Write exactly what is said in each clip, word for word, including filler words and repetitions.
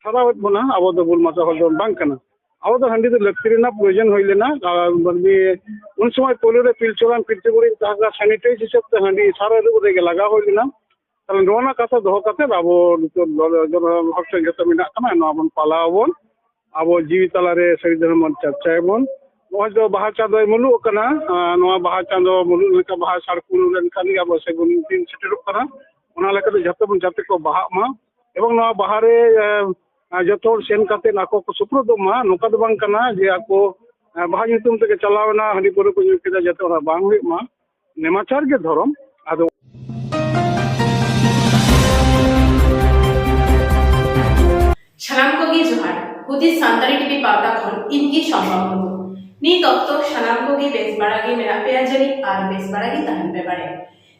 ᱥᱟᱨᱟᱣᱮᱫ ᱵᱚᱱᱟ, ᱟᱵᱚ ᱫᱚ ᱵᱩᱞ ᱢᱟᱛᱟ ᱦᱚᱲ ᱫᱚ ᱵᱟᱝ ᱠᱟᱱᱟ᱾ ᱟᱵᱚ ᱫᱚ ᱦᱟᱺᱰᱤ ᱫᱚ ᱞᱟᱹᱠᱛᱤ ᱨᱮᱱᱟᱜ ᱯᱨᱚᱭᱳᱡᱚᱱ ᱦᱩᱭ ᱞᱮᱱᱟ᱾ ᱟᱨ ᱢᱟᱹᱱᱢᱤ ᱩᱱ ᱥᱚᱢᱚᱭ ᱯᱳᱭᱞᱳ ᱨᱮ ᱯᱤᱞᱪᱩ ᱦᱟᱲᱟᱢ ᱯᱤᱞᱪᱩ ᱵᱩᱲᱦᱤ ᱡᱟᱦᱟᱸ ᱥᱮᱱᱤᱴᱟᱭᱤᱡᱽ ᱦᱤᱥᱟᱹᱵ ᱛᱮ ᱦᱟᱺᱰᱤ ᱥᱟᱨ ᱟᱹᱨᱩᱵ ᱨᱮᱜᱮ ᱞᱟᱜᱟᱣ ᱦᱩᱭ ᱞᱮᱱᱟ᱾ ᱛᱟᱦᱞᱮ ᱱᱚᱣᱟ ᱨᱮᱱᱟᱜ ᱠᱟᱛᱷᱟ ᱫᱚᱦᱚ ᱠᱟᱛᱮ ᱟᱵᱚ ᱱᱤᱛᱚᱜ ᱫᱚ ᱡᱚᱱᱚ ᱦᱚᱲ ᱴᱷᱮᱱ ᱡᱚᱛᱚ ᱢᱮᱱᱟᱜ ᱠᱟᱱᱟ, ᱱᱚᱣᱟ ᱵᱚᱱ ᱯᱟᱞᱟᱣ ᱟᱵᱚᱱ, ᱟᱵᱚ ᱡᱤᱣᱤ ᱛᱟᱞᱟᱨᱮ ᱥᱟᱹᱨᱤ ᱫᱷᱚᱨᱚᱢ ᱵᱚᱱ ᱪᱟᱨᱪᱟᱭᱟᱵᱚᱱ᱾ ᱱᱚᱜᱼᱚᱭ ᱫᱚ ᱵᱟᱦᱟ ᱪᱟᱸᱫᱳᱭ ᱢᱩᱞᱩᱜ ᱠᱟᱱᱟ᱾ ᱟᱨ ᱱᱚᱣᱟ ᱵᱟᱦᱟ ᱪᱟᱸᱫᱳ ᱢᱩᱞᱩᱜ ᱞᱮᱱᱠᱷᱟᱱ, ᱵᱟᱦᱟ ᱥᱟᱲᱠᱩ ᱞᱮᱱᱠᱷᱟᱱ ᱜᱮ ᱟᱵᱚ ᱥᱟᱹᱜᱩᱱ ᱫᱤᱱ ᱥᱮᱴᱮᱨᱚᱜ ᱠᱟᱱᱟ᱾ ᱚᱱᱟ ᱞᱮᱠᱟᱛᱮ ᱡᱚᱛᱚ ᱵᱚᱱ ᱡᱟᱛᱮ ᱠᱚ ᱵᱟᱦᱟᱜ ᱢᱟ᱾ ᱮᱵᱚᱝ ᱱᱚᱣᱟ ᱵᱟᱦᱟ ᱨᱮ, ᱮ, ᱡᱚᱛᱚ ᱦᱚᱲ ᱥᱮᱱ ᱠᱟᱛᱮ ᱟᱠᱚ ᱠᱚ ᱥᱩᱯᱨᱩᱫᱚᱜ ᱢᱟ᱾ ᱱᱚᱝᱠᱟ ᱫᱚ ᱵᱟᱝ ᱠᱟᱱᱟ ᱡᱮ ᱟᱠᱚ, ᱮ, ᱵᱟᱦᱟ ᱧᱩᱛᱩᱢ ᱛᱮᱜᱮ ᱪᱟᱞᱟᱣ ᱮᱱᱟ, ᱦᱟᱺᱰᱤ ᱯᱟᱹᱣᱨᱟᱹ ᱠᱚ ᱧᱩ ᱠᱮᱫᱟ, ᱡᱟᱛᱮ ᱚᱱᱟ ᱵᱟᱝ ᱦᱩᱭᱩᱜ ᱢᱟ᱾ ᱱᱮᱢᱟᱪᱟᱨ ᱜᱮ ᱫᱷᱚᱨᱚᱢ᱾ ᱟᱫᱚ ᱥᱟᱱᱟᱢ ᱠᱚᱜᱮ ᱡᱚᱦᱟᱨ᱾ ᱦᱩᱫᱤᱥ ᱥᱟᱱᱛᱟᱲᱤ ᱴᱤᱵᱷᱤ ᱯᱟᱣᱴᱟ ᱠᱷᱚᱱ ᱤᱧ ᱜᱮ ᱥᱚᱢᱵᱷᱟᱵ ᱢᱩᱨᱢᱩ᱾ ᱱᱤᱛ ᱚᱠᱛᱚ ᱥᱟᱱᱟᱢ ᱠᱚᱜᱮ ᱵᱮᱥ ᱵᱟᱲᱟ ᱜᱮ ᱢᱮᱱᱟᱜ ᱯᱮᱭᱟ ᱡᱟᱹᱱᱤᱡ ᱟᱨ ᱵᱮᱥ ᱵᱟᱲᱟ ᱜᱮ ᱛᱟᱦᱮᱱ ᱯᱮ ᱵᱟᱲᱮ᱾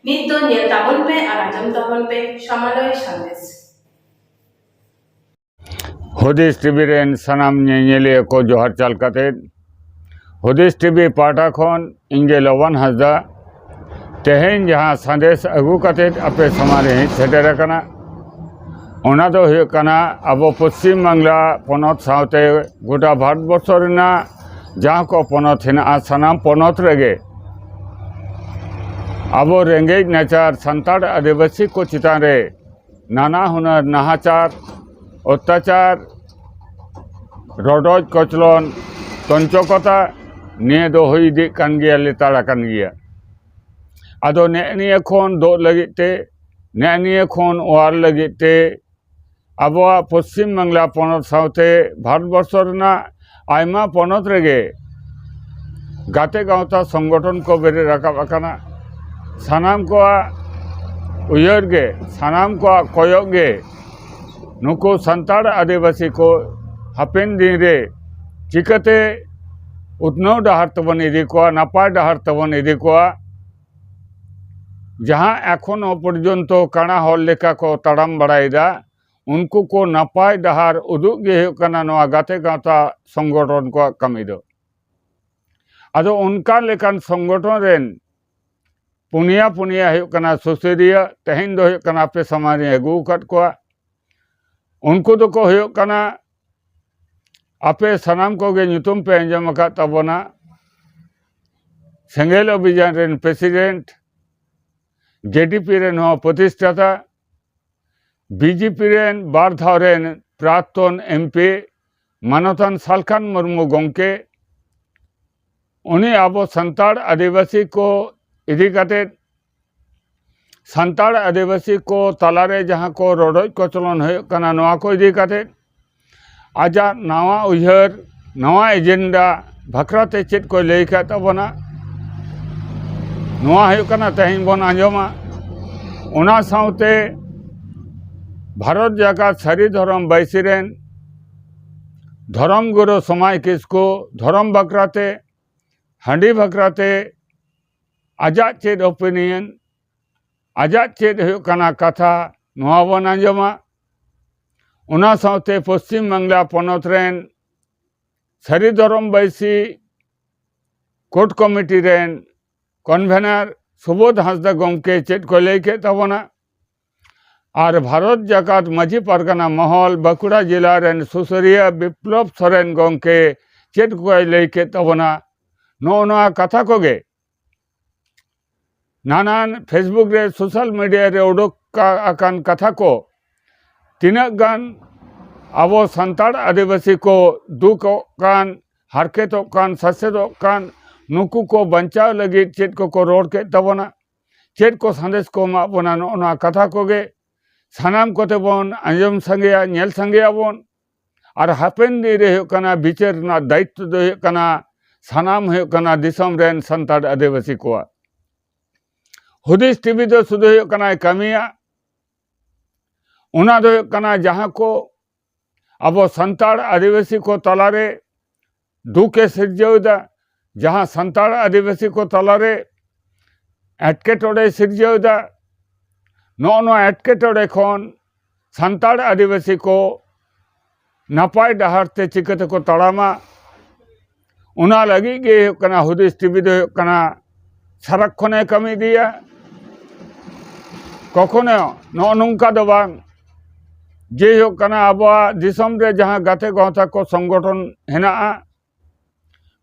ᱱᱤᱛ ᱫᱚ ᱧᱮᱞ ᱛᱟᱵᱚᱱ ᱯᱮ ᱟᱨ ᱟᱸᱡᱚᱢ ᱛᱟᱵᱚᱱ ᱯᱮ ᱥᱟᱢᱟᱞᱚᱭ ᱥᱟᱸᱫᱮᱥ᱾ ᱦᱩᱫᱤᱥ ᱴᱤᱵᱷᱤ ᱨᱮᱱ ᱥᱟᱱᱟᱢ ᱧᱮᱧᱮᱞᱤᱭᱟᱹ ᱠᱚ ᱡᱚᱦᱟᱨ ᱪᱟᱞ ᱠᱟᱛᱮ, ᱦᱩᱫᱤᱥ ᱴᱤᱵᱷᱤ ᱯᱟᱦᱴᱟ ᱠᱷᱚᱱ ᱤᱧ ᱜᱮ ᱞᱚᱵᱟᱱ ᱦᱟᱸᱥᱫᱟ᱾ ᱛᱮᱦᱮᱧ ᱡᱟᱦᱟᱸ ᱥᱟᱸᱫᱮᱥ ᱟᱹᱜᱩ ᱠᱟᱛᱮ ᱟᱯᱮ ᱥᱟᱢᱟᱝ ᱨᱮ ᱦᱮᱡ ᱥᱮᱴᱮᱨ ᱟᱠᱟᱱᱟ, ᱚᱱᱟ ᱫᱚ ᱦᱩᱭᱩᱜ ᱠᱟᱱᱟ ᱟᱵᱚ ᱯᱚᱥᱪᱤᱢ ᱵᱟᱝᱞᱟ ᱯᱚᱱᱚᱛ ᱥᱟᱶᱛᱮ ᱜᱚᱴᱟ ᱵᱷᱟᱨᱚᱛ ᱵᱚᱨᱥᱚ ᱨᱮᱱᱟᱜ ᱡᱟᱦᱟᱸ ᱠᱚ ᱯᱚᱱᱚᱛ ᱦᱮᱱᱟᱜᱼᱟ, ᱥᱟᱱᱟᱢ ᱯᱚᱱᱚᱛ ᱨᱮᱜᱮ ᱟᱵᱚ ᱨᱮᱸᱜᱮᱡ ᱱᱟᱪᱟᱨ ᱥᱟᱱᱛᱟᱲ ᱟᱹᱫᱤᱵᱟᱹᱥᱤ ᱠᱚ ᱪᱮᱛᱟᱱ ᱨᱮ ᱱᱟᱱᱟ ᱦᱩᱱᱟᱹᱨ ᱱᱟᱦᱟᱪᱟᱨ, ᱚᱛᱛᱟᱪᱟᱨ, ᱨᱚᱰᱚᱡ ᱠᱚᱪᱞᱚᱱ, ᱛᱚᱧᱪᱚᱠᱚᱛᱟ ᱱᱤᱭᱟᱹ ᱫᱚ ᱦᱩᱭ ᱤᱫᱤᱜ ᱠᱟᱱ ᱜᱮᱭᱟ, ᱞᱮᱛᱟᱲ ᱟᱠᱟᱱ ᱜᱮᱭᱟ᱾ ᱟᱫᱚ ᱱᱮᱜᱼᱮ ᱱᱤᱭᱟᱹ ᱠᱷᱚᱱ ᱫᱩᱜ ᱞᱟᱹᱜᱤᱫ ᱛᱮ, ᱱᱮᱜᱼᱮ ᱱᱤᱭᱟᱹ ᱠᱷᱚᱱ ᱚᱣᱟᱨ ᱞᱟᱹᱜᱤᱫ ᱛᱮ ᱟᱵᱚᱣᱟᱜ ᱯᱚᱥᱪᱤᱢ ᱵᱟᱝᱞᱟ ᱯᱚᱱᱚᱛ ᱥᱟᱶᱛᱮ ᱵᱷᱟᱨᱚᱛ ᱵᱚᱨᱥᱚ ᱨᱮᱱᱟᱜ ᱟᱭᱢᱟ ᱯᱚᱱᱚᱛ ᱨᱮᱜᱮ ᱜᱟᱛᱮ ᱜᱟᱶᱛᱟ ᱥᱚᱝᱜᱚᱴᱷᱚᱱ ᱠᱚ ᱵᱮᱨᱮᱫ ᱨᱟᱠᱟᱵ ᱟᱠᱟᱱᱟ᱾ ᱥᱟᱱᱟᱢ ᱠᱚᱣᱟᱜ ᱩᱭᱦᱟᱹᱨ ᱜᱮ, ᱥᱟᱱᱟᱢ ᱠᱚᱣᱟᱜ ᱠᱚᱭᱚᱜ ᱜᱮ ᱱᱩᱠᱩ ᱥᱟᱱᱛᱟᱲ ᱟᱹᱫᱤᱵᱟᱹᱥᱤ ᱠᱚ ᱦᱟᱯᱮᱱ ᱫᱤᱱ ᱨᱮ ᱪᱤᱠᱟᱹᱛᱮ ᱩᱛᱱᱟᱹᱣ ᱰᱟᱦᱟᱨ ᱛᱮᱵᱚᱱ ᱤᱫᱤ ᱠᱚᱣᱟ, ᱱᱟᱯᱟᱭ ᱰᱟᱦᱟᱨ ᱛᱮᱵᱚᱱ ᱤᱫᱤ ᱠᱚᱣᱟ᱾ ᱡᱟᱦᱟᱸ ᱮᱠᱷᱚᱱᱳ ᱯᱚᱨᱡᱚᱱᱛᱚ ᱠᱟᱬᱟ ᱦᱚᱲ ᱞᱮᱠᱟ ᱠᱚ ᱛᱟᱲᱟᱢ ᱵᱟᱲᱟᱭᱮᱫᱟ, ᱩᱱᱠᱩ ᱠᱚ ᱱᱟᱯᱟᱭ ᱰᱟᱦᱟᱨ ᱩᱫᱩᱜ ᱜᱮ ᱦᱩᱭᱩᱜ ᱠᱟᱱᱟ ᱱᱚᱣᱟ ᱜᱟᱛᱮ ᱜᱟᱶᱛᱟ ᱥᱚᱝᱜᱚᱴᱷᱚᱱ ᱠᱚᱣᱟᱜ ᱠᱟᱹᱢᱤ ᱫᱚ᱾ ᱟᱫᱚ ᱚᱱᱠᱟ ᱞᱮᱠᱟᱱ ᱥᱚᱝᱜᱚᱴᱷᱚᱱ ᱨᱮᱱ ᱯᱩᱱᱭᱟ ᱯᱩᱱᱭᱟ ᱦᱩᱭᱩᱜ ᱠᱟᱱᱟ ᱥᱩᱥᱟᱹᱨᱤᱭᱟᱹ, ᱛᱮᱦᱮᱧ ᱫᱚ ᱦᱩᱭᱩᱜ ᱠᱟᱱᱟ ᱟᱯᱮ ᱥᱟᱢᱟᱝ ᱨᱤᱧ ᱟᱹᱜᱩ ᱟᱠᱟᱫ ᱠᱚᱣᱟ᱾ ᱩᱱᱠᱩ ᱫᱚᱠᱚ ᱦᱩᱭᱩᱜ ᱠᱟᱱᱟ, ᱟᱯᱮ ᱥᱟᱱᱟᱢ ᱠᱚᱜᱮ ᱧᱩᱛᱩᱢ ᱯᱮ ᱟᱸᱡᱚᱢ ᱟᱠᱟᱫ ᱛᱟᱵᱚᱱᱟ, ᱥᱮᱸᱜᱮᱞ ᱚᱵᱷᱤᱡᱟᱱ ᱨᱮᱱ ᱯᱨᱮᱥᱤᱰᱮᱱᱴ, ᱡᱮᱰᱤᱯᱤ ᱨᱮᱱ ᱦᱚᱸ ᱯᱨᱚᱛᱤᱥᱴᱷᱟᱛᱟ, ᱵᱤᱡᱮᱯᱤ ᱨᱮᱱ ᱵᱟᱨ ᱫᱷᱟᱣ ᱨᱮᱱ ᱯᱨᱟᱠᱛᱚᱱ ᱮᱢᱯᱤ ᱢᱟᱱᱚᱛᱟᱱ ᱥᱟᱞᱠᱷᱟᱱ ᱢᱩᱨᱢᱩ ᱜᱚᱢᱠᱮ, ᱩᱱᱤ ᱟᱵᱚ ᱥᱟᱱᱛᱟᱲ ᱟᱹᱫᱤᱵᱟᱹᱥᱤ ᱠᱚ ᱤᱫᱤ ᱠᱟᱛᱮ, ᱥᱟᱱᱛᱟᱲ ᱟᱹᱫᱤᱵᱟᱹᱥᱤ ᱠᱚ ᱛᱟᱞᱟᱨᱮ ᱡᱟᱦᱟᱸ ᱠᱚ ᱨᱚᱰᱚᱡ ᱠᱚᱪᱞᱚᱱ ᱦᱩᱭᱩᱜ ᱠᱟᱱᱟ, ᱱᱚᱣᱟ ᱠᱚ ᱤᱫᱤ ᱠᱟᱛᱮ ᱟᱡᱟᱜ ᱱᱟᱣᱟ ᱩᱭᱦᱟᱹᱨ, ᱱᱟᱣᱟ ᱮᱡᱮᱱᱰᱟ ᱵᱟᱠᱷᱨᱟ ᱛᱮ ᱪᱮᱫ ᱠᱚᱭ ᱞᱟᱹᱭ ᱟᱠᱟᱫ ᱛᱟᱵᱚᱱᱟ, ᱱᱚᱣᱟ ᱦᱩᱭᱩᱜ ᱠᱟᱱᱟ ᱛᱮᱦᱮᱧ ᱵᱚᱱ ᱟᱸᱡᱚᱢᱟ᱾ ᱚᱱᱟ ᱥᱟᱶᱛᱮ ᱵᱷᱟᱨᱚᱛ ᱡᱟᱠᱟᱛ ᱥᱟᱹᱨᱤ ᱫᱷᱚᱨᱚᱢ ᱵᱟᱹᱭᱥᱤ ᱨᱮᱱ ᱫᱷᱚᱨᱚᱢ ᱜᱩᱨᱩ ᱥᱚᱢᱟᱭ ᱠᱤᱥᱠᱩ ᱫᱷᱚᱨᱚᱢ ᱵᱟᱠᱷᱨᱟ ᱛᱮ, ᱦᱟᱺᱰᱤ ᱵᱟᱠᱷᱨᱟ ᱛᱮ ᱟᱡᱟᱜ ᱪᱮᱫ ᱚᱯᱤᱱᱤᱭᱚᱱ, ᱟᱡᱟᱜ ᱪᱮᱫ ᱦᱩᱭᱩᱜ ᱠᱟᱱᱟ ᱠᱟᱛᱷᱟ, ᱱᱚᱣᱟ ᱵᱚᱱ ᱟᱸᱡᱚᱢᱟ᱾ ᱚᱱᱟ ᱥᱟᱶᱛᱮ ᱯᱚᱥᱪᱤᱢ ᱵᱟᱝᱞᱟ ᱯᱚᱱᱚᱛ ᱨᱮᱱ ᱥᱟᱹᱨᱤ ᱫᱷᱚᱨᱚᱢ ᱵᱟᱹᱭᱥᱤ ᱠᱳᱨᱴ ᱠᱚᱢᱤᱴᱤ ᱨᱮᱱ ᱠᱚᱱᱵᱷᱮᱱᱟᱨ ᱥᱩᱵᱳᱫᱷ ᱦᱟᱸᱥᱫᱟ ᱜᱚᱢᱠᱮ ᱪᱮᱫ ᱠᱚ ᱞᱟᱹᱭ ᱠᱮᱫ ᱛᱟᱵᱚᱱᱟ, ᱟᱨ ᱵᱷᱟᱨᱚᱛ ᱡᱟᱠᱟᱛ ᱢᱟᱹᱡᱷᱤ ᱯᱟᱨᱜᱟᱱᱟ ᱢᱚᱦᱚᱞ ᱵᱟᱸᱠᱩᱲᱟ ᱡᱮᱞᱟ ᱨᱮᱱ ᱥᱩᱥᱟᱹᱨᱤᱭᱟᱹ ᱵᱤᱯᱞᱚᱵ ᱥᱚᱨᱮᱱ ᱜᱚᱢᱠᱮ ᱪᱮᱫ ᱠᱚᱭ ᱞᱟᱹᱭ ᱠᱮᱫ ᱛᱟᱵᱚᱱᱟ, ᱱᱚᱜᱼᱚ ᱱᱚᱣᱟ ᱠᱟᱛᱷᱟ ᱠᱚᱜᱮ ᱱᱟᱱᱟᱱ ᱯᱷᱮᱥᱵᱩᱠ ᱨᱮ, ᱥᱳᱥᱟᱞ ᱢᱤᱰᱤᱭᱟ ᱨᱮ ᱩᱰᱩᱠ ᱠᱟ-, ᱟᱠᱟᱱ ᱠᱟᱛᱷᱟ ᱠᱚ ᱛᱤᱱᱟᱹᱜ ᱜᱟᱱ ᱟᱵᱚ ᱥᱟᱱᱛᱟᱲ ᱟᱹᱫᱤᱵᱟᱹᱥᱤ ᱠᱚ ᱫᱩᱠᱚᱜ ᱠᱟᱱ, ᱦᱟᱨᱠᱮᱛᱚᱜ ᱠᱟᱱ, ᱥᱟᱥᱮᱛᱚᱜ ᱠᱟᱱ, ᱱᱩᱠᱩ ᱠᱚ ᱵᱟᱧᱪᱟᱣ ᱞᱟᱹᱜᱤᱫ ᱪᱮᱫ ᱠᱚᱠᱚ ᱨᱚᱲ ᱠᱮᱫ ᱛᱟᱵᱚᱱᱟ, ᱪᱮᱫ ᱠᱚ ᱥᱟᱸᱫᱮᱥ ᱠᱚ ᱮᱢᱟᱜ ᱵᱚᱱᱟ, ᱱᱚᱜᱼᱚ ᱱᱚᱣᱟ ᱠᱟᱛᱷᱟ ᱠᱚᱜᱮ ᱥᱟᱱᱟᱢ ᱠᱚᱛᱮ ᱵᱚᱱ ᱟᱸᱡᱚᱢ ᱥᱟᱸᱜᱮᱭᱟ, ᱧᱮᱞ ᱥᱟᱸᱜᱮᱭᱟᱵᱚᱱ᱾ ᱟᱨ ᱦᱟᱯᱮᱱ ᱫᱤᱱ ᱨᱮ ᱦᱩᱭᱩᱜ ᱠᱟᱱᱟ, ᱵᱤᱪᱟᱹᱨ ᱨᱮᱱᱟᱜ ᱫᱟᱭᱤᱛᱛᱚ ᱫᱚ ᱦᱩᱭᱩᱜ ᱠᱟᱱᱟ, ᱥᱟᱱᱟᱢ ᱦᱩᱭᱩᱜ ᱠᱟᱱᱟ ᱫᱤᱥᱚᱢ ᱨᱮᱱ ᱥᱟᱱᱛᱟᱲ ᱟᱹᱫᱤᱵᱟᱹᱥᱤ ᱠᱚᱣᱟᱜ᱾ ᱦᱩᱫᱤᱥ ᱴᱤᱵᱷᱤ ᱫᱚ ᱥᱩᱫᱷᱩ ᱦᱩᱭᱩᱜ ᱠᱟᱱᱟᱭ ᱠᱟᱹᱢᱤᱭᱟ, ᱚᱱᱟ ᱫᱚ ᱦᱩᱭᱩᱜ ᱠᱟᱱᱟ ᱡᱟᱦᱟᱸ ᱠᱚ ᱟᱵᱚ ᱥᱟᱱᱛᱟᱲ ᱟᱹᱫᱤᱵᱟᱹᱥᱤ ᱠᱚ ᱛᱟᱞᱟᱨᱮ ᱫᱩᱠ ᱮ ᱥᱤᱨᱡᱟᱹᱣ ᱮᱫᱟ, ᱡᱟᱦᱟᱸ ᱥᱟᱱᱛᱟᱲ ᱟᱹᱫᱤᱵᱟᱹᱥᱤ ᱠᱚ ᱛᱟᱞᱟᱨᱮ ᱮᱴᱠᱮᱴᱚᱬᱮ ᱥᱤᱨᱡᱟᱹᱣ ᱮᱫᱟ, ᱱᱚᱜᱼᱚ ᱱᱚᱣᱟ ᱮᱴᱠᱮᱴᱚᱬᱮ ᱠᱷᱚᱱ ᱥᱟᱱᱛᱟᱲ ᱟᱹᱫᱤᱵᱟᱹᱥᱤ ᱠᱚ ᱱᱟᱯᱟᱭ ᱰᱟᱦᱟᱨ ᱛᱮ ᱪᱤᱠᱟᱹ ᱛᱮᱠᱚ ᱛᱟᱲᱟᱢᱟ, ᱚᱱᱟ ᱞᱟᱹᱜᱤᱫ ᱜᱮ ᱦᱩᱭᱩᱜ ᱠᱟᱱᱟ, ᱦᱩᱫᱤᱥ ᱴᱤᱵᱷᱤ ᱫᱚ ᱦᱩᱭᱩᱜ ᱠᱟᱱᱟ ᱥᱟᱨᱟᱠᱷᱚᱱᱮ ᱠᱟᱹᱢᱤ ᱤᱫᱤᱭᱟ᱾ ᱠᱚᱠᱷᱚᱱᱳ ᱱᱚᱜᱼᱚ ᱱᱚᱝᱠᱟ ᱫᱚ ᱵᱟᱝ, ᱡᱮ ᱦᱩᱭᱩᱜ ᱠᱟᱱᱟ, ᱟᱵᱚᱣᱟᱜ ᱫᱤᱥᱚᱢ ᱨᱮ ᱡᱟᱦᱟᱸ ᱜᱟᱛᱮ ᱜᱟᱶᱛᱟ ᱠᱚ ᱥᱚᱝᱜᱚᱴᱷᱚᱱ ᱦᱮᱱᱟᱜᱼᱟ,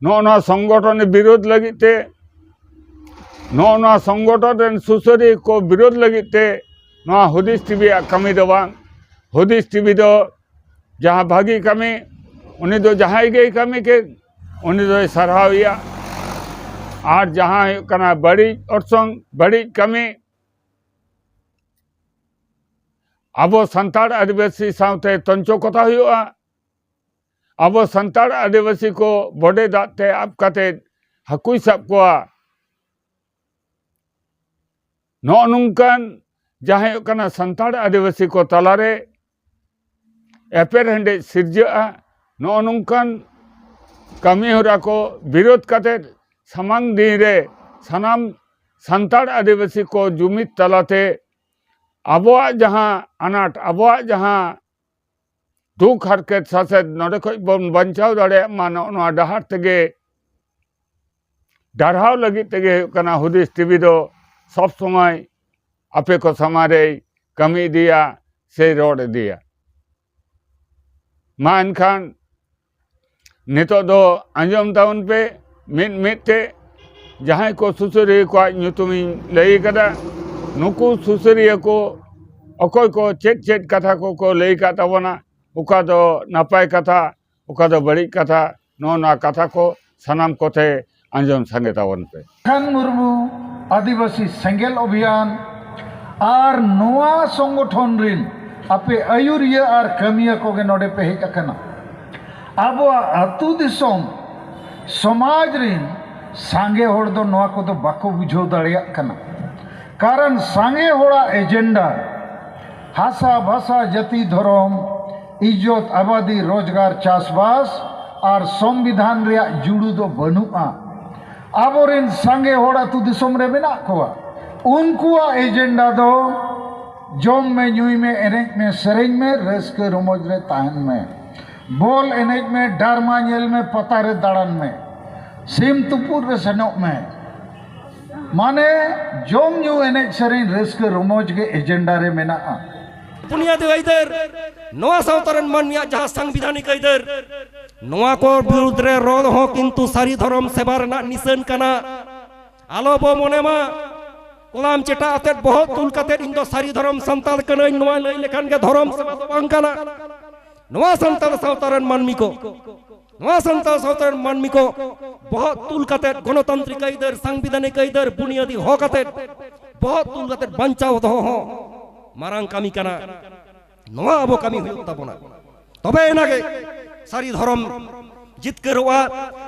ᱱᱚᱜᱼᱚ ᱱᱚᱣᱟ ᱥᱚᱝᱜᱚᱴᱷᱚᱱ ᱵᱤᱨᱳᱫᱷ ᱞᱟᱹᱜᱤᱫ ᱛᱮ, ᱱᱚᱜᱼᱚ ᱱᱚᱣᱟ ᱥᱚᱝᱜᱚᱴᱷᱚᱱ ᱨᱮᱱ ᱥᱩᱥᱟᱹᱨᱤᱭᱟᱹ ᱠᱚ ᱵᱤᱨᱳᱫᱷ ᱞᱟᱹᱜᱤᱫ ᱛᱮ ᱱᱚᱣᱟ ᱦᱩᱫᱤᱥ ᱴᱤᱵᱷᱤᱭᱟᱜ ᱠᱟᱹᱢᱤ ᱫᱚ ᱵᱟᱝ᱾ ᱦᱩᱫᱤᱥ ᱴᱤᱵᱷᱤ ᱫᱚ ᱡᱟᱦᱟᱸ ᱵᱷᱟᱹᱜᱤ ᱠᱟᱹᱢᱤ, ᱩᱱᱤ ᱫᱚ ᱡᱟᱦᱟᱸᱭ ᱜᱮᱭ ᱠᱟᱹᱢᱤ ᱠᱮᱫ, ᱩᱱᱤ ᱫᱚᱭ ᱥᱟᱨᱦᱟᱣᱮᱭᱟ᱾ ᱟᱨ ᱡᱟᱦᱟᱸ ᱦᱩᱭᱩᱜ ᱠᱟᱱᱟ ᱵᱟᱹᱲᱤᱡ ᱚᱨᱥᱚᱝ, ᱵᱟᱹᱲᱤᱡ ᱠᱟᱹᱢᱤ, ᱟᱵᱚ ᱥᱟᱱᱛᱟᱲ ᱟᱹᱫᱤᱵᱟᱹᱥᱤ ᱥᱟᱶᱛᱮ ᱛᱚᱧᱪᱚ ᱠᱚᱛᱷᱟ ᱦᱩᱭᱩᱜᱼᱟ᱾ ᱟᱵᱚ ᱥᱟᱱᱛᱟᱲ ᱟᱹᱫᱤᱵᱟᱹᱥᱤ ᱠᱚ ᱵᱚᱰᱮ ᱫᱟᱜ ᱛᱮ ᱟᱵ ᱠᱟᱛᱮ ᱦᱟᱹᱠᱩᱭ ᱥᱟᱵ ᱠᱚᱣᱟ᱾ ᱱᱚᱜᱼᱚ ᱱᱚᱝᱠᱟᱱ ᱡᱟᱦᱟᱸ ᱦᱩᱭᱩᱜ ᱠᱟᱱᱟ ᱥᱟᱱᱛᱟᱲ ᱟᱹᱫᱤᱵᱟᱹᱥᱤ ᱠᱚ ᱛᱟᱞᱟᱨᱮ ᱮᱯᱮᱨ ᱦᱮᱸᱰᱮᱡ ᱥᱤᱨᱡᱟᱹᱜᱼᱟ᱾ ᱱᱚᱜᱼᱚ ᱱᱚᱝᱠᱟᱱ ᱠᱟᱹᱢᱤ ᱦᱚᱨᱟ ᱠᱚ ᱵᱤᱨᱳᱫᱷ ᱠᱟᱛᱮ ᱥᱟᱢᱟᱝ ᱫᱤᱱ ᱨᱮ ᱥᱟᱱᱟᱢ ᱥᱟᱱᱛᱟᱲ ᱟᱹᱫᱤᱵᱟᱹᱥᱤ ᱠᱚ ᱡᱩᱢᱤᱫ ᱛᱟᱞᱟᱛᱮ ᱟᱵᱚᱣᱟᱜ ᱡᱟᱦᱟᱸ ᱟᱱᱟᱴ, ᱟᱵᱚᱣᱟᱜ ᱡᱟᱦᱟᱸ ᱫᱩᱠ ᱦᱟᱨᱠᱮᱛ ᱥᱟᱥᱮᱛ, ᱱᱚᱰᱮ ᱠᱷᱚᱡ ᱵᱚᱱ ᱵᱟᱧᱪᱟᱣ ᱫᱟᱲᱮᱭᱟᱜ ᱢᱟ, ᱱᱚᱜᱼᱚ ᱱᱚᱣᱟ ᱰᱟᱦᱟᱨ ᱛᱮᱜᱮ, ᱰᱟᱨᱦᱟᱣ ᱞᱟᱹᱜᱤᱫ ᱛᱮᱜᱮ ᱦᱩᱭᱩᱜ ᱠᱟᱱᱟ ᱦᱩᱫᱤᱥ ᱴᱤᱵᱷᱤ ᱫᱚ ᱥᱚᱵ ᱥᱚᱢᱚᱭ ᱟᱯᱮ ᱠᱚ ᱥᱟᱢᱟᱝ ᱨᱮᱭ ᱠᱟᱹᱢᱤ ᱤᱫᱤᱭᱟ ᱥᱮᱭ ᱨᱚᱲ ᱤᱫᱤᱭᱟ᱾ ᱢᱟ ᱮᱱᱠᱷᱟᱱ ᱱᱤᱛᱚᱜ ᱫᱚ ᱟᱸᱡᱚᱢ ᱛᱟᱵᱚᱱ ᱯᱮ ᱢᱤᱫ ᱢᱤᱫ ᱛᱮ, ᱡᱟᱦᱟᱸᱭ ᱠᱚ ᱥᱩᱥᱟᱹᱨᱤᱭᱟᱹ ᱠᱚᱣᱟᱜ ᱧᱩᱛᱩᱢᱤᱧ ᱞᱟᱹᱭ ᱠᱟᱫᱟ, ᱱᱩᱠᱩ ᱥᱩᱥᱟᱹᱨᱤᱭᱟᱹ ᱠᱚ ᱚᱠᱚᱭ ᱠᱚ ᱪᱮᱫ ᱪᱮᱫ ᱠᱟᱛᱷᱟ ᱠᱚᱠᱚ ᱞᱟᱹᱭ ᱠᱟᱫ ᱛᱟᱵᱚᱱᱟ, ᱚᱠᱟ ᱫᱚ ᱱᱟᱯᱟᱭ ᱠᱟᱛᱷᱟ, ᱚᱠᱟ ᱫᱚ ᱵᱟᱹᱲᱤᱡ ᱠᱟᱛᱷᱟ, ᱱᱚᱜᱼᱚ ᱱᱚᱣᱟ ᱠᱟᱛᱷᱟ ᱠᱚ ᱥᱟᱱᱟᱢ ᱠᱚᱛᱮ ᱟᱸᱡᱚᱢ ᱥᱟᱸᱜᱮ ᱛᱟᱵᱚᱱ ᱯᱮ᱾ ᱠᱷᱟᱱ ᱢᱩᱨᱢᱩ ᱟᱹᱫᱤᱵᱟᱹᱥᱤ ᱥᱮᱸᱜᱮᱞ ᱚᱵᱷᱤᱭᱟᱱ ᱟᱨ ᱱᱚᱣᱟ ᱥᱚᱝᱜᱚᱴᱷᱚᱱ ᱨᱤᱱ ᱟᱯᱮ ᱟᱹᱭᱩᱨᱤᱭᱟᱹ ᱟᱨ ᱠᱟᱹᱢᱤᱭᱟᱹ ᱠᱚᱜᱮ ᱱᱚᱰᱮ ᱯᱮ ᱦᱮᱡ ᱟᱠᱟᱱᱟ᱾ ᱟᱵᱚᱣᱟᱜ ᱟᱹᱛᱩ ᱫᱤᱥᱚᱢ ᱥᱚᱢᱟᱡᱽ ᱨᱤᱱ ᱥᱟᱸᱜᱮ ᱦᱚᱲ ᱫᱚ ᱱᱚᱣᱟ ᱠᱚᱫᱚ ᱵᱟᱠᱚ ᱵᱩᱡᱷᱟᱹᱣ ᱫᱟᱲᱮᱭᱟᱜ ᱠᱟᱱᱟ᱾ ᱠᱟᱨᱚᱱ ᱥᱟᱸᱜᱮ ᱦᱚᱲᱟᱜ ᱮᱡᱮᱱᱰᱟ ᱦᱟᱥᱟ, ᱵᱷᱟᱥᱟ, ᱡᱟᱹᱛᱤ, ᱫᱷᱚᱨᱚᱢ, ᱤᱡᱽᱡᱚᱛ, ᱟᱵᱟᱫᱤ, ᱨᱳᱡᱽᱜᱟᱨ, ᱪᱟᱥᱵᱟᱥ ᱟᱨ ᱥᱚᱝᱵᱤᱫᱷᱟᱱ ᱨᱮᱭᱟᱜ ᱡᱩᱲᱩ ᱫᱚ ᱵᱟᱹᱱᱩᱜᱼᱟ᱾ ᱟᱵᱚᱨᱮᱱ ᱥᱟᱸᱜᱮ ᱦᱚᱲ ᱟᱹᱛᱩ ᱫᱤᱥᱚᱢ ᱨᱮ ᱢᱮᱱᱟᱜ ᱠᱚᱣᱟ᱾ ᱩᱱᱠᱩᱣᱟᱜ ᱮᱡᱮᱱᱰᱟ ᱫᱚ ᱡᱚᱢ ᱢᱮ, ᱧᱩᱭ ᱢᱮ, ᱮᱱᱮᱡ ᱢᱮ, ᱥᱮᱨᱮᱧ ᱢᱮ, ᱨᱟᱹᱥᱠᱟᱹ ᱨᱚᱢᱚᱡᱽ ᱨᱮ ᱛᱟᱦᱮᱱ ᱢᱮ, ᱵᱚᱞ ᱮᱱᱮᱡ ᱢᱮ, ᱰᱨᱟᱢᱟ ᱧᱮᱞ ᱢᱮ, ᱯᱟᱛᱟ ᱨᱮ ᱫᱟᱬᱟᱱ ᱢᱮ, ᱥᱤᱢ ᱛᱩᱯᱩᱫ ᱨᱮ ᱥᱮᱱᱚᱜ ᱢᱮ᱾ ᱢᱟᱱᱮ ᱡᱚᱢ ᱧᱩ, ᱮᱱᱮᱡ ᱥᱮᱨᱮᱧ, ᱨᱟᱹᱥᱠᱟᱹ ᱨᱚᱢᱚᱡᱽ ᱜᱮ ᱮᱡᱮᱱᱰᱟ ᱨᱮ ᱢᱮᱱᱟᱜᱼᱟ᱾ ᱵᱩᱱᱤᱭᱟᱹᱫᱤ ᱟᱹᱭᱫᱟᱹᱨ, ᱱᱚᱣᱟ ᱥᱟᱶᱛᱟ ᱨᱮᱱ ᱢᱟᱹᱱᱢᱤᱭᱟᱜ ᱡᱟᱦᱟᱸ ᱥᱟᱝᱵᱤᱫᱷᱟᱱᱤᱠ ᱟᱹᱭᱫᱟᱹᱨ, ᱱᱚᱣᱟ ᱠᱚ ᱵᱤᱨᱩᱫᱽ ᱨᱮ ᱨᱚᱲ ᱦᱚᱸ ᱠᱤᱱᱛᱩ ᱥᱟᱹᱨᱤ ᱫᱷᱚᱨᱚᱢ ᱥᱮᱵᱟ ᱨᱮᱱᱟᱜ ᱱᱤᱥᱟᱹᱱ ᱠᱟᱱᱟ᱾ ᱟᱞᱚ ᱵᱚ ᱢᱚᱱᱮ ᱢᱟ, ᱠᱚᱞᱟᱢ ᱪᱮᱴᱟ ᱟᱛᱮᱫ, ᱵᱚᱦᱚᱜ ᱛᱩᱞ ᱠᱟᱛᱮᱫ, "ᱤᱧ ᱫᱚ ᱥᱟᱹᱨᱤ ᱫᱷᱚᱨᱚᱢ ᱥᱟᱱᱛᱟᱲ ᱠᱟᱹᱱᱟᱹᱧ", ᱱᱚᱣᱟ ᱞᱟᱹᱭ ᱞᱮᱠᱷᱟᱱ ᱜᱮ ᱫᱷᱚᱨᱚᱢ ᱥᱮᱵᱟ ᱫᱚ ᱵᱟᱝ ᱠᱟᱱᱟ᱾ ᱱᱚᱣᱟ ᱥᱟᱱᱛᱟᱲ ᱥᱟᱶᱛᱟ ᱨᱮᱱ ᱢᱟᱹᱱᱢᱤ ᱠᱚ, ᱱᱚᱣᱟ ᱥᱟᱱᱛᱟᱲ ᱥᱟᱶᱛᱟ ᱨᱮᱱ ᱢᱟᱹᱱᱢᱤ ᱠᱚ ᱵᱚᱦᱚᱜ ᱛᱩᱞ ᱠᱟᱛᱮᱫ, ᱜᱚᱱᱚᱛᱟᱱᱛᱨᱤᱠ ᱟᱹᱭᱫᱟᱹᱨ, ᱥᱟᱝᱵᱤᱫᱷᱟᱱᱤᱠ ᱟᱹᱭᱫᱟᱹᱨ, ᱵᱩᱱᱤᱭᱟᱹᱫᱤ ᱦᱚᱠ ᱟᱛᱮᱫ ᱵᱚᱦᱚᱜ ᱛᱩᱞ ᱠᱟᱛᱮᱫ ᱵᱟᱧᱪᱟᱣ ᱫᱚᱦᱚ ᱦᱚᱸ ᱢᱟᱨᱟᱝ ᱠᱟᱹᱢᱤ ᱠᱟᱱᱟ᱾ ᱱᱚᱣᱟ ᱟᱵᱚ ᱠᱟᱹᱢᱤ ᱦᱩᱭᱩᱜ ᱛᱟᱵᱚᱱᱟ, ᱛᱚᱵᱮ ᱮᱱᱟᱜᱮ ᱥᱟᱹᱨᱤ ᱫᱷᱚᱨᱚᱢ ᱡᱤᱛᱠᱟᱹᱨᱚᱜᱼᱟ,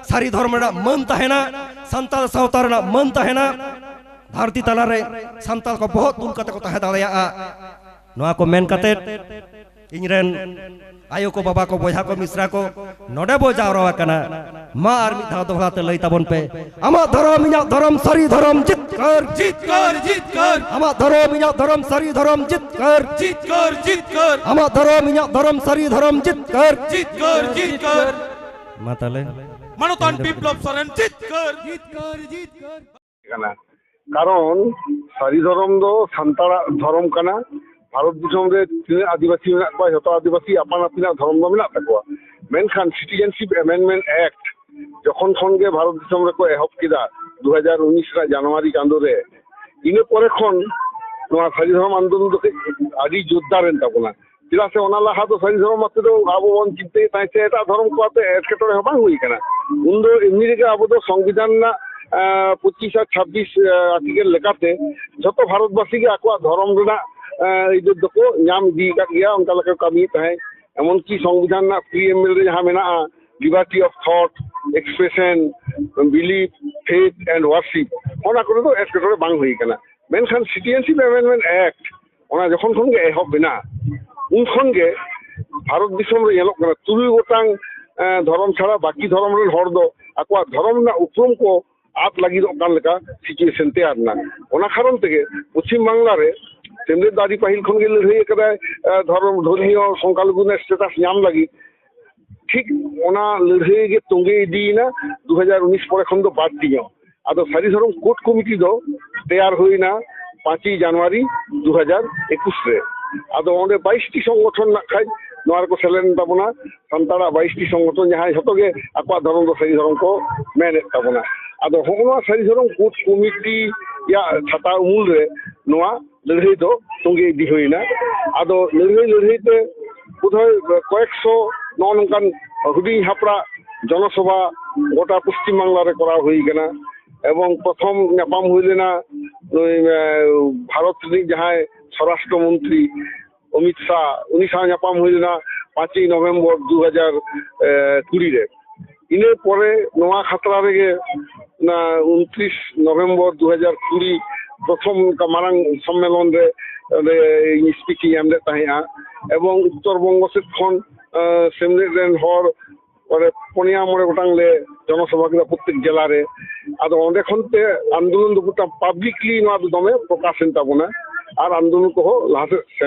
ᱥᱟᱹᱨᱤ ᱫᱷᱚᱨᱚᱢ ᱨᱮᱱᱟᱜ ᱢᱟᱹᱱ ᱛᱟᱦᱮᱱᱟ, ᱥᱟᱱᱛᱟᱲ ᱥᱟᱶᱛᱟ ᱨᱮᱱᱟᱜ ᱢᱟᱹᱱ ᱛᱟᱦᱮᱱᱟ, ᱫᱷᱟᱹᱨᱛᱤ ᱛᱟᱞᱟᱨᱮ ᱥᱟᱱᱛᱟᱲ ᱠᱚ ᱵᱚᱦᱚᱜ ᱛᱩᱞ ᱠᱟᱛᱮ ᱠᱚ ᱛᱟᱦᱮᱸ ᱫᱟᱲᱮᱭᱟᱜᱼᱟ᱾ ᱱᱚᱣᱟ ᱠᱚ ᱢᱮᱱ ᱠᱟᱛᱮ, ᱤᱧ ᱨᱮᱱ ᱟᱭᱳ ᱠᱚ, ᱵᱟᱵᱟ ᱠᱚ, ᱵᱚᱭᱦᱟ ᱠᱚ, ᱢᱤᱥᱨᱟ ᱠᱚ, ᱱᱚᱰᱮ ᱵᱚ ᱡᱟᱣᱨᱟ ᱟᱠᱟᱱᱟ᱾ ᱢᱟ ᱟᱨ ᱢᱤᱫ ᱫᱷᱟᱣ ᱫᱚᱦᱲᱟ ᱛᱮ ᱞᱟᱹᱭ ᱛᱟᱵᱚᱱ ᱯᱮ, ᱟᱢᱟᱜ ᱫᱷᱚᱨᱚᱢ ᱤᱧᱟᱜ ᱫᱷᱚᱨᱚᱢ ᱥᱟᱹᱨᱤ ᱫᱷᱚᱨᱚᱢ ᱡᱤᱛᱠᱟᱹᱨ᱾ ᱡᱤᱛᱠᱟᱹᱨ, ᱡᱤᱛᱠᱟᱹᱨ᱾ ᱟᱢᱟᱜ ᱫᱷᱚᱨᱚᱢ ᱤᱧᱟᱜ ᱫᱷᱚᱨᱚᱢ ᱥᱟᱹᱨᱤ ᱫᱷᱚᱨᱚᱢ ᱡᱤᱛᱠᱟᱹᱨ᱾ ᱡᱤᱛᱠᱟᱹᱨ, ᱡᱤᱛᱠᱟᱹᱨ᱾ ᱟᱢᱟᱜ ᱫᱷᱚᱨᱚᱢ ᱤᱧᱟᱜ ᱫᱷᱚᱨᱚᱢ ᱥᱟᱹᱨᱤ ᱫᱷᱚᱨᱚᱢ ᱡᱤᱛᱠᱟᱹᱨ᱾ ᱡᱤᱛᱠᱟᱹᱨ, ᱡᱤᱛᱠᱟᱹᱨ᱾ ᱢᱟ ᱛᱟᱦᱞᱮ᱾ ᱢᱟᱱᱚᱛᱟᱱ ᱵᱤᱯᱞᱚᱵ ᱥᱚᱨᱮᱱ ᱡᱤᱛᱠᱟᱹᱨ᱾ ᱡᱤᱛᱠᱟᱹᱨ, ᱡᱤᱛᱠᱟᱹᱨ᱾ ᱠᱟᱱᱟ᱾ ᱠᱟᱨᱚᱱ ᱥᱟᱹᱨᱤ ᱫᱷᱚᱨᱚᱢ ᱫᱚ ᱥᱟᱱᱛᱟᱲᱟᱜ ᱫᱷᱚᱨᱚᱢ ᱠᱟᱱᱟ᱾ ᱵᱷᱟᱨᱚᱛ ᱫᱤᱥᱚᱢ ᱨᱮ ᱛᱤᱱᱟᱹᱜ ᱟᱹᱫᱤᱵᱟᱹᱥᱤ ᱢᱮᱱᱟᱜ ᱠᱚᱣᱟ, ᱡᱷᱚᱛᱚ ᱟᱹᱫᱤᱵᱟᱹᱥᱤ ᱟᱯᱟᱱ ᱟᱹᱯᱤᱱᱟᱜ ᱫᱷᱚᱨᱚᱢ ᱫᱚ ᱢᱮᱱᱟᱜ ᱛᱟᱠᱚᱣᱟ᱾ ᱢᱮᱱᱠᱷᱟᱱ Citizenship Amendment Act ᱡᱚᱠᱷᱚᱱ ᱠᱷᱚᱱ ᱜᱮ ᱵᱷᱟᱨᱚᱛ ᱫᱤᱥᱚᱢ ᱨᱮᱠᱚ ᱮᱦᱚᱵ ᱠᱮᱫᱟ, ᱫᱩ ᱦᱟᱡᱟᱨ ᱩᱱᱤᱥ ᱨᱮᱱᱟᱜ ᱡᱟᱱᱩᱣᱟᱨᱤ ᱪᱟᱸᱫᱳ ᱨᱮ, ᱤᱱᱟᱹ ᱯᱚᱨᱮ ᱠᱷᱚᱱ ᱱᱚᱣᱟ ᱥᱟᱹᱨᱤ ᱫᱷᱚᱨᱚᱢ ᱟᱱᱫᱳᱞᱚᱱ ᱫᱚ ᱠᱟᱹᱡ ᱟᱹᱰᱤ ᱡᱳᱨᱫᱟᱨ ᱮᱱ ᱛᱟᱵᱚᱱᱟ᱾ ᱪᱮᱫᱟᱜ ᱥᱮ ᱚᱱᱟ ᱞᱟᱦᱟ ᱫᱚ ᱥᱟᱹᱨᱤ ᱫᱷᱚᱨᱚᱢ ᱟᱛᱮ ᱫᱚ ᱟᱵᱚ ᱵᱚᱱ ᱪᱤᱱᱛᱟᱹᱭᱮᱫ ᱛᱟᱦᱮᱸᱫ ᱥᱮ ᱮᱴᱟᱜ ᱫᱷᱚᱨᱚᱢ ᱠᱚ ᱟᱛᱮ ᱮᱴᱠᱮᱴᱚᱬᱮ ᱦᱚᱸ ᱵᱟᱝ ᱦᱩᱭ ᱠᱟᱱᱟ᱾ ᱩᱱᱫᱚ ᱮᱢᱱᱤ ᱨᱮᱜᱮ ᱟᱵᱚ ᱫᱚ ᱥᱚᱝᱵᱤᱫᱷᱟᱱ ᱨᱮᱱᱟᱜ, ᱟᱸ, ᱯᱚᱸᱪᱤᱥ ᱟᱨ ᱪᱷᱟᱵᱵᱤᱥ, ᱟᱸ, ᱟᱨᱴᱤᱠᱮᱞ ᱞᱮᱠᱟᱛᱮ ᱡᱷᱚᱛᱚ ᱵᱷᱟᱨᱚᱛᱵᱟᱥᱤ ᱜᱮ ᱟᱠᱚᱣᱟᱜ ᱫᱷᱚᱨᱚᱢ ᱨᱮᱱᱟᱜ, ᱟᱸ, ᱟᱹᱭᱫᱟᱹᱨ ᱫᱚᱠᱚ ᱧᱟᱢ ᱤᱫᱤ ᱟᱠᱟᱫ ᱜᱮᱭᱟ, ᱚᱱᱠᱟ ᱞᱮᱠᱟ ᱠᱟᱹᱢᱤᱭᱮᱫ ᱛᱟᱦᱮᱸᱫ᱾ ᱮᱢᱚᱱᱠᱤ ᱥᱚᱝᱵᱤᱫᱷᱟᱱ ᱨᱮᱱᱟᱜ ᱯᱨᱤᱭᱮᱢᱵᱮᱞ ᱨᱮ ᱡᱟᱦᱟᱸ ᱢᱮᱱᱟᱜᱼᱟ, liberty of thought, expression, belief, faith and worship, ᱚᱱᱟ ᱠᱚᱨᱮ ᱫᱚ ᱮᱴᱠᱮᱴᱚᱬᱮ ᱵᱟᱝ ᱦᱩᱭ ᱠᱟᱱᱟ᱾ ᱢᱮᱱᱠᱷᱟᱱ Citizenship Amendment Act ᱚᱱᱟ ᱡᱚᱠᱷᱚᱱ ᱠᱷᱚᱱ ᱜᱮ ᱮᱦᱚᱵ ᱮᱱᱟ, ᱩᱱ ᱠᱷᱚᱱ ᱜᱮ ᱵᱷᱟᱨᱚᱛ ᱫᱤᱥᱚᱢ ᱨᱮ ᱧᱮᱞᱚᱜ ᱠᱟᱱᱟ, ᱛᱩᱨᱩᱭ ᱜᱚᱴᱟᱝ, ᱮᱸ, ᱫᱷᱚᱨᱚᱢ ᱪᱷᱟᱲᱟ ᱵᱟᱹᱠᱤ ᱫᱷᱚᱨᱚᱢ ᱨᱮᱱ ᱦᱚᱲ ᱫᱚ ᱟᱠᱚᱣᱟᱜ ᱫᱷᱚᱨᱚᱢ ᱨᱮᱱᱟᱜ ᱩᱯᱨᱩᱢ ᱠᱚ ᱟᱫ ᱞᱟᱹᱜᱤᱫᱚᱜ ᱠᱟᱱ ᱞᱮᱠᱟ situation ᱛᱮᱭᱟᱨ ᱮᱱᱟ᱾ ᱚᱱᱟ ᱠᱟᱨᱚᱱ ᱛᱮᱜᱮ ᱯᱚᱪᱷᱤᱢ ᱵᱟᱝᱞᱟ ᱨᱮ ᱥᱮᱢᱞᱮᱫ ᱫᱚ ᱟᱹᱰᱤ ᱯᱟᱹᱦᱤᱞ ᱠᱷᱚᱱ ᱜᱮ ᱞᱟᱹᱲᱦᱟᱹᱭ ᱟᱠᱟᱫᱟᱭ, ᱮᱸ, ᱫᱷᱚᱨᱚᱢ, ᱫᱷᱚᱨᱢᱤᱭᱚ ᱥᱚᱝᱠᱷᱟᱞᱚᱜᱷᱩ ᱨᱮᱱᱟᱜ status ᱧᱟᱢ ᱞᱟᱹᱜᱤᱫ᱾ ᱴᱷᱤᱠ ᱚᱱᱟ ᱞᱟᱹᱲᱦᱟᱹᱭ ᱜᱮ ᱛᱚᱸᱜᱮ ᱤᱫᱤᱭᱮᱱᱟ ᱫᱩ ᱦᱟᱡᱟᱨ ᱩᱱᱤᱥ ᱯᱚᱨᱮ ᱠᱷᱚᱱ ᱫᱚ ᱵᱟᱹᱲᱛᱤ ᱧᱚᱜ᱾ ᱟᱫᱚ ᱥᱟᱹᱨᱤ ᱫᱷᱚᱨᱚᱢ ᱠᱳᱰ ᱠᱚᱢᱤᱴᱤ ᱫᱚ ᱛᱮᱭᱟᱨ ᱦᱩᱭᱱᱟ ᱯᱟᱸᱪᱮᱭ ᱡᱟᱱᱩᱣᱟᱨᱤ ᱫᱩ ᱦᱟᱡᱟᱨ ᱮᱠᱩᱥ ᱨᱮ᱾ ᱟᱫᱚ ᱚᱸᱰᱮ ᱵᱟᱭᱤᱥ ᱴᱤ ᱥᱚᱝᱜᱚᱴᱷᱚᱱ ᱱᱟᱜ ᱠᱷᱟᱡ ᱱᱚᱣᱟ ᱨᱮᱠᱚ ᱥᱮᱞᱮᱫ ᱮᱱ ᱛᱟᱵᱚᱱᱟ, ᱥᱟᱱᱛᱟᱲᱟᱜ ᱵᱟᱭᱤᱥ ᱴᱤ ᱥᱚᱝᱜᱚᱴᱷᱚᱱ, ᱡᱟᱦᱟᱸᱭ ᱡᱷᱚᱛᱚ ᱜᱮ ᱟᱠᱚᱣᱟᱜ ᱫᱷᱚᱨᱚᱢ ᱫᱚ ᱥᱟᱹᱨᱤ ᱫᱷᱚᱨᱚᱢ ᱠᱚ ᱢᱮᱱᱮᱫ ᱛᱟᱵᱚᱱᱟ᱾ ᱟᱫᱚ ᱦᱚᱸᱜᱼᱚ ᱱᱚᱣᱟ ᱥᱟᱹᱨᱤ ᱫᱷᱚᱨᱚᱢ ᱠᱳᱰ ᱠᱚᱢᱤᱴᱤᱭᱟᱜ ᱪᱷᱟᱛᱟ ᱩᱢᱩᱞ ᱨᱮ ᱱᱚᱣᱟ ᱞᱟᱹᱲᱦᱟᱹᱭ ᱫᱚ ᱛᱚᱸᱜᱮ ᱤᱫᱤ ᱦᱩᱭᱱᱟ᱾ ᱟᱫᱚ ᱞᱟᱹᱲᱦᱟᱹᱭ ᱞᱟᱹᱲᱦᱟᱹᱭ ᱛᱮ ᱵᱳᱫᱷᱚᱭ ᱠᱚᱭᱮᱠ ᱥᱚ ᱱᱚᱜᱼᱚ ᱱᱚᱝᱠᱟᱱ ᱦᱩᱰᱤᱧ ᱦᱟᱯᱲᱟᱜ ᱡᱚᱱᱚᱥᱚᱵᱷᱟ ᱜᱚᱴᱟ ᱯᱚᱥᱪᱤᱢ ᱵᱟᱝᱞᱟ ᱨᱮ ᱠᱚᱨᱟᱣ ᱦᱩᱭ ᱠᱟᱱᱟ᱾ ᱮᱵᱚᱝ ᱯᱨᱚᱛᱷᱚᱢ ᱧᱟᱯᱟᱢ ᱦᱩᱭ ᱞᱮᱱᱟ ᱱᱩᱭ, ᱮ, ᱵᱷᱟᱨᱚᱛ ᱨᱤᱱᱤᱡ ᱡᱟᱦᱟᱸᱭ ᱥᱚᱨᱟᱥᱴᱨᱚ ᱢᱚᱱᱛᱨᱤ ᱚᱢᱤᱛ ᱥᱟᱦ, ᱩᱱᱤ ᱥᱟᱶ ᱧᱟᱯᱟᱢ ᱦᱩᱭ ᱞᱮᱱᱟ ᱯᱟᱸᱪᱮᱭ ᱱᱚᱵᱷᱮᱢᱵᱚᱨ ᱫᱩ ᱦᱟᱡᱟᱨ ᱠᱩᱲᱤ ᱨᱮ᱾ ᱤᱱᱟᱹ ᱯᱚᱨᱮ ᱱᱚᱣᱟ ᱠᱷᱟᱛᱲᱟ ᱨᱮᱜᱮ ᱚᱱᱟ ᱩᱱᱛᱨᱤᱥ ᱱᱚᱵᱷᱮᱢᱵᱚᱨ ᱫᱩ ᱦᱟᱡᱟᱨ ᱠᱩᱲᱤ ᱯᱨᱚᱛᱷᱚᱢ ᱚᱱᱠᱟ ᱢᱟᱨᱟᱝ ᱥᱚᱢᱢᱮᱞᱚᱱ ᱨᱮ ᱚᱸᱰᱮ ᱤᱧ ᱥᱯᱤᱪ ᱤᱧ ᱮᱢ ᱞᱮᱫ ᱛᱟᱦᱮᱸᱫᱼᱟ᱾ ᱮᱵᱚᱝ ᱩᱛᱛᱚᱨ ᱵᱚᱝᱜᱚ ᱥᱮᱫ ᱠᱷᱚᱱ, ᱮ, ᱥᱮᱢᱞᱮᱫ ᱨᱮᱱ ᱦᱚᱲ ᱚᱸᱰᱮ ᱯᱩᱱᱭᱟ ᱢᱚᱬᱮ ᱜᱚᱴᱟᱝ ᱞᱮ ᱡᱚᱱᱚᱥᱚᱵᱷᱟ ᱠᱮᱫᱟ ᱯᱨᱚᱛᱛᱮᱠ ᱡᱮᱞᱟ ᱨᱮ᱾ ᱟᱫᱚ ᱚᱸᱰᱮ ᱠᱷᱚᱱ ᱛᱮ ᱟᱱᱫᱳᱞᱚᱱ ᱫᱚ ᱜᱚᱴᱟ ᱯᱟᱵᱽᱞᱤᱠᱞᱤ ᱱᱚᱣᱟ ᱫᱚ ᱫᱚᱢᱮ ᱯᱨᱚᱠᱟᱥ ᱮᱱ ᱛᱟᱵᱚᱱᱟ ᱟᱨ ᱟᱱᱫᱳᱞᱚᱱ ᱠᱚᱦᱚᱸ ᱞᱟᱦᱟ ᱥᱮᱫ ᱥᱮᱱ